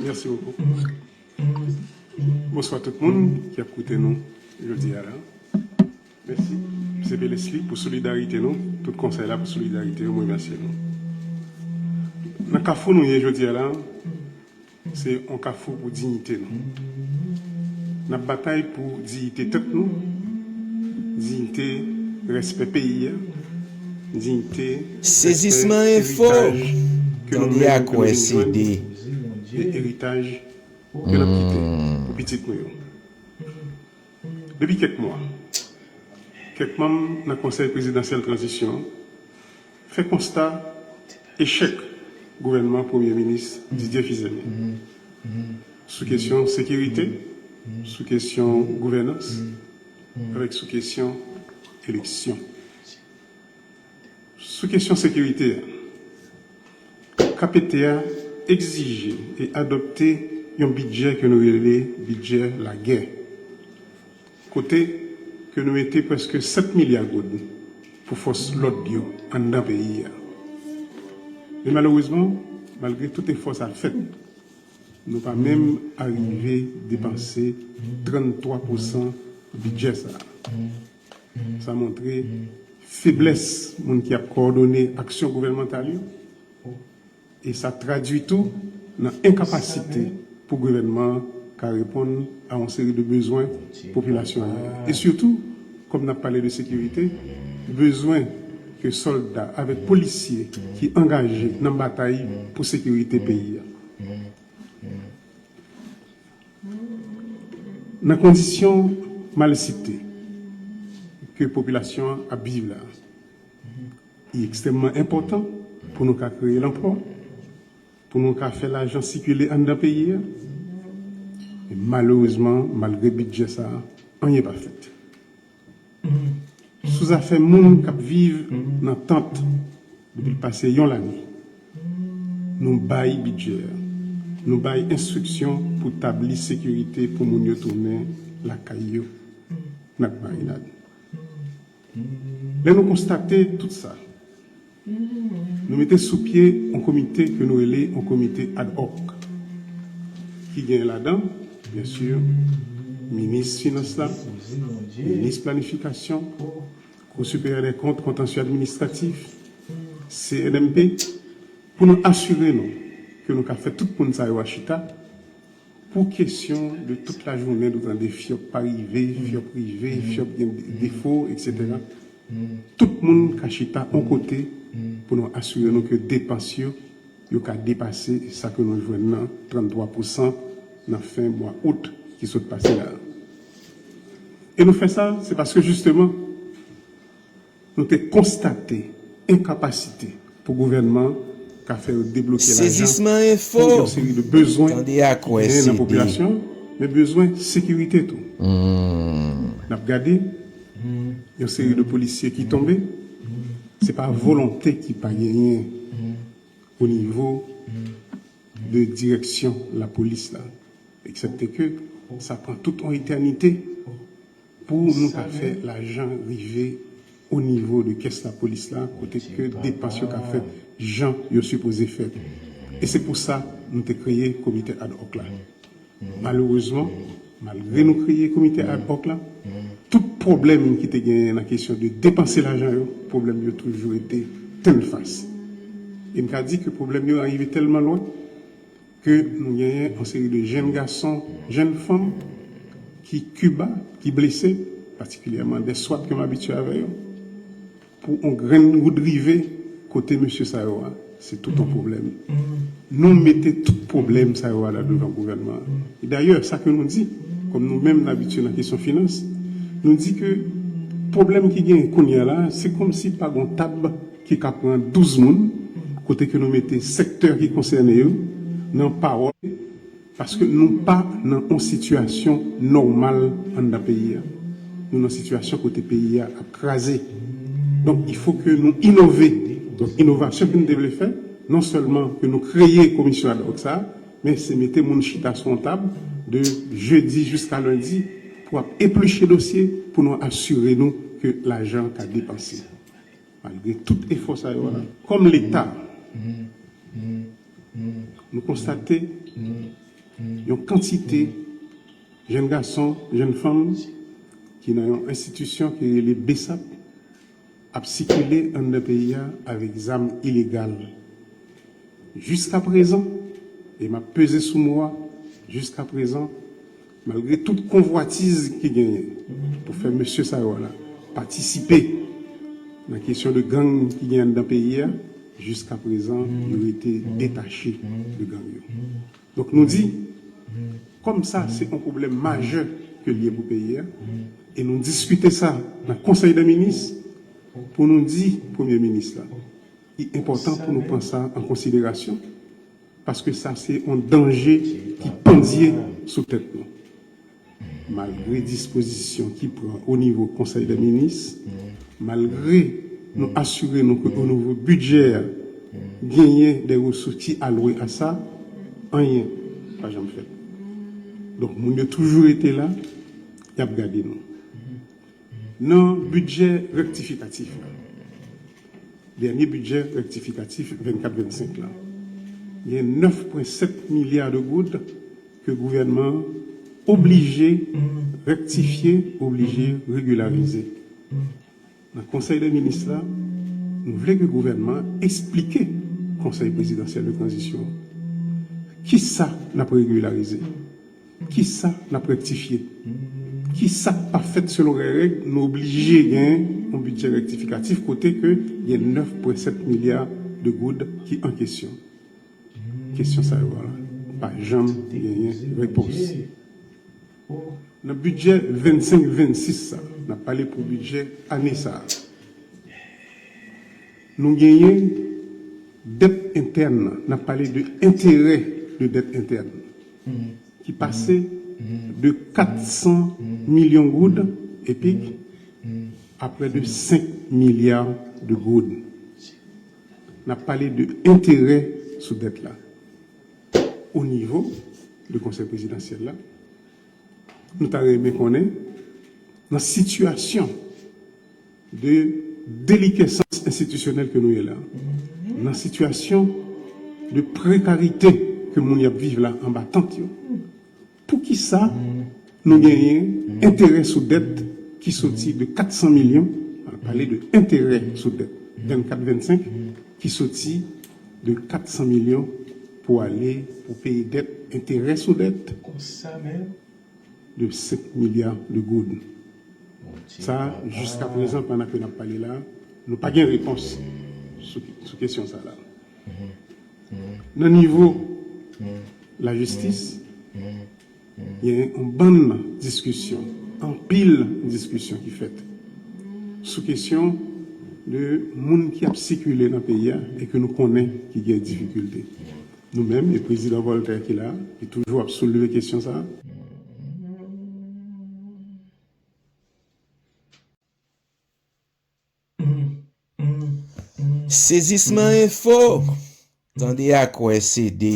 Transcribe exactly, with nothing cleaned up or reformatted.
Mèsi bokou. Bonswa tout moun ki ap koute nou jodi a la. Mèsi, M C P Leslie, pou solidarite nou, tout konsèy la pou solidarite yo, mwen remèsye nou. Nan kafou nou ye jodi a la, se yon kafou pou diyite nou. N ap batay pou diyite tèt nou, diyite, respè peyi a, diyite, respè eritaj ke nou menm ke nou vin jwenn, e eritaj ke n ap kite pou pitit nou yo. Depi kèk mwa, kèk manm nan Konsèy Prezidansyèl Tranzisyon an fè konsta echèk gouvènman Premye Minis Didier Fils-Aimé sou kesyon sekirite, sou kesyon gouvènans, avèk sou kesyon eleksyon. Sou kesyon sekirite a, K P T a egzije e adopte yon bidjè ke nou rele bidjè lagè, kote ke nou mete prèske sèt milya goud pou fòs lòd yo anndan peyi a. Men malerezman, malgre tout efò sa fèt, nou pa menm arive depanse tranntwa pousan bidjè sa a. Sa montre feblès moun ki ap kowòdone aksyon gouvènmantal yo, e sa tradui tou nan enkapasite pou gouvènman an ka reponn a yon seri de bezwen popilasyon an genyen. E sitou, kòm n ap pale de sekirite, bezwen ke sòlda avèk polisye ki angaje nan batay pou sekirite peyi a. Nan kondisyon malsite ke popilasyon an ap viv la, li ekstrèmman enpòtan pou nou ka kreye lanplwa, pou nou ka fè lajan sikile anndan peyi a. Men malerezman, malgre bidjè sa a, anyen pa fèt. Sou zafè moun k ap viv nan tant depi l pase yon lane, nou bay bidjè a. Nou bay enstriksyon pou tabli sekirite pou moun yo tounen lakay yo. N ap marinad. Lè nou konstate tout sa, nou mete sou pye yon komite ke nou rele yon komite ad hoc, ki gen ladan, byen si, minis finans la, minis planifikasyon, Cour supérieure des comptes, contentieux administratif, C N M P, pou nou asire nou ke nou ka fè tout moun sa yo a chita pou kesyon de tout lajounen nou tande fyòp pa rive, fyòp rive, fyòp gen defo, et cetera. Tout moun ka chita yon kote pou nou asire nou ke depans yo, yo ka depase sa ke nou jwenn nan tranntwa pousan nan fen mwa out ki sot pase la a. E nou fè sa, se paske jisteman, nou te konstate enkapasite pou gouvènman ka fè yo debloke lajan pou yon seri de bezwen ki genyen nan popilasyon, men bezwen sekirite tou. N ap gade yon seri de polisye ki tonbe, se pa volonte ki pa genyen o nivo de direksyon lapolis la, eksepte ke sa pran tout yon etènite pou nou ka fè lajan rive o nivo de kès lapolis la, kote ke depans yo ka fèt jan yo sipoze fèt. E se pou sa nou te kreye komite ad hoc la. Malerezman, malgre nou kreye komite ad hoc la, tout pwoblèm ki te genyen nan kesyon de depanse lajan yo, pwoblèm yo toujou rete tennfas. E m ka di ke pwoblèm yo arive tèlman lwen ke nou genyen yon seri de jèn gason, jèn fanm ki Kiba, ki blese, patikilyèman de swat ke m abitye avè yo, pou yon grenn goud rive kote mesye sa yo a, se tout yon pwoblèm. Nou mete tout pwoblèm sa yo a la devan gouvènman an. E dayè, sa ke nou di, kòm nou menm n abitye nan kesyon finans, nou di ke pwoblèm ki genyen kounye a la, se kòmsi pa gon tab ki ka pran douz moun, kote ke nou mete sektè ki konsène yo nan pawòl, paske nou pa nan yon sitiyasyon nòmal anndan peyi a. Nou nan sitiyasyon kote peyi a ap kraze. Donk, il faut que nou inove. Donk, inovasyon ke nou te vle fè, non sèlman ke nou kreye komisyon ad hoc sa a, men se mete moun chita sou yon tab de jedi jiska lendi pou ap epliche dosye pou nou asire nou ke lajan ka depanse. Malgre tout efò sa yo a, kòm Leta, nou konstate yon kantite jèn gason, jèn fanm ki nan yon enstitisyon ki rele BESAP ap sikile anndan peyi a avèk zam ilegal. Jiskaprezan, e m ap peze sou mo a, jiskaprezan, malgre tout konvwatiz ki genyen pou fè mesye sa yo la patisipe nan kesyon de gang ki gen anndan peyi a, jiskaprezan, yo rete detache de gang yo. Donk nou di, kòm sa se yon pwoblèm majè ke l ye pou peyi a, e nou diskite sa nan Konsèy dè Minis, pou nou di Premye Minis la, li enpòtan pou nou pran sa an konsiderasyon, paske sa se yon danje ki pandye sou tèt nou. Malgre dispozisyon ki pran o nivo Konsèy dè Minis, malgre nou asire nou ke o nivo bidjè a, genyen de resous ki alwe a sa, anyen pa janm fèt. Donk, moun yo toujou rete la, y ap gade nou. Nan bidjè rektifikatif la, dènye bidjè rektifikatif vennkat vennsenk la, gen nèf pwen sèt milya de goud ke gouvènman an oblije rektifye, oblije regilarize. Nan Konsèy dè Minis la, nou vle ke gouvènman an eksplike Konsèy Prezidansyèl de Tranzisyon an kisa n ap regilarize, kisa n ap rektifye, kisa k pa fèt selon règ, nou oblije gen yon bidjè rektifikatif kote ke gen nèf pwen sèt milya de goud ki an kesyon. Kesyon sa yo a pa janm genyen repons. Nan bidjè vennsenk vennsis sa, n ap pale pou bidjè ane sa a. Nou genyen dèt entèn nan, n ap pale de enterè de dèt entèn, ki pase de kat san milyon goud epi a près de senk milya de goud. N ap pale de enterè sou dèt la. O nivo de Konsèy Prezidansyèl la, nou ta renmen konnen, nan sitiyasyon de delikesans enstitisyonèl ke nou ye la, nan sitiyasyon de prekarite ke moun y ap viv la anba tant yo, poukisa nou genyen enterè sou dèt ki soti de kat san milyon, n ap pale de enterè sou dèt vennkat vennsenk, ki soti de kat san milyon pou ale pou peye dèt, enterè sou dèt, konsa menm, de senk milya de goud. Sa, jiskaprezan, pandan ke n ap pale la, nou pa gen repons sou, sou kesyon sa la. Nan nivo lajistis, gen yon bann diskisyon, anpil diskisyon ki fèt sou kesyon de moun ki ap sikile nan peyi a e ke nou konnen ki gen difikilte. Nou menm, e Prezidan Voltaire ki la, ki toujou ap soulve kesyon sa a. Sezisman Enfo, tande ak wè se de.